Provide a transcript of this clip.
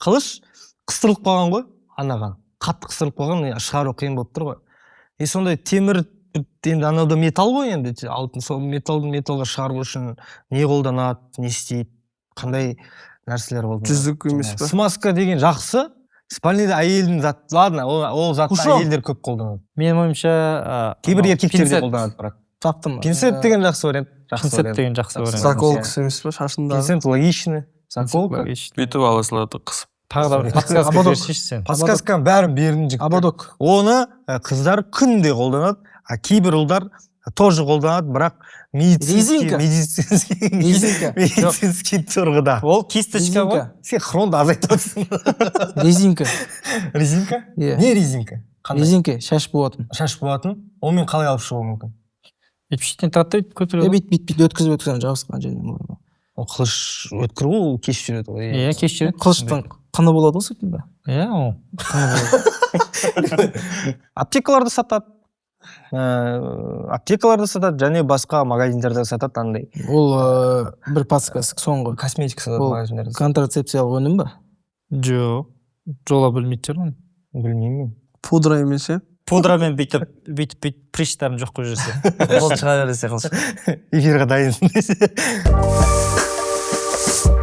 Қылыш қыстырылып қалған ғой анаған, қатты қыстырылып қалған и шығару қиын болып тұр ғой. И сондай темір енді, анау да металл ғой енді, алтын. Сол металлды металлға шығару үшін не қолданады, не істейді, қандай нәрселер қолданады? Жүзік емес па? Смазка деген жақсы, спальныйда әйелдің зат. Ладно, ол затты Кушон. әйелдер көп қолданады. Менің ойымша, Кейбір анау еркектер де пинцет. қолданады, бірақ Таптым. Пинцет деген жақсы вариант, жақсы Пинцет вариант. деген жақсы вариант. Заколкасы емес па, шашындағы? Пинцет логичный, заколка. Логично. Бүйтіп ала салады қысып. Тағы да бір подсказка Ободок. берсейші сен. Подсказканың бәрін бердім, жігіттер. Ободок. Оны қыздар күнде қолданады, а кейбір ұлдар тоже қолданады, бірақ медицинский Резинка. медицинский Резинка. медицинский тұрғыда. Ол кисточка ғой. Резинка. Сен хронды азайтып отырсың. Резинка. Резинка. Иә. Не резинка? Қандай? Резинка, шаш болатын. Шаш болатын. Онымен қалай алып шығуы мүмкін? Бүйтіп шетінен тұрады да, бүйтіп көтереді ғой. Бүйтіп, бүйтіп, бүйтіп өткізіп, өткізіп, жабысқан жерінен. Ол қылыш өткір ғой, ол кесіп жүреді ғой. Иә, кесіп жібереді. Қылыштың қыны болады ғой сыртында. Иә, ол. Қыны болады. Аптекаларда сатады, аптекаларда сатады және басқа магазиндерде сатады андай. Ол бір подсказка соңғы. Косметика сататын Ол магазиндерде сатады. контрацепциялық өнім ба? Жоқ, жола білмейтін шығар оны. Білмеймін мен. Пудра емес, иә? Пудрамен бүйтіп, бүйтіп, бүйтіп прыщтарын жоқ қылып жіберсе. Ол шыға берсе, қылыш. Эфирға дайынсың десе.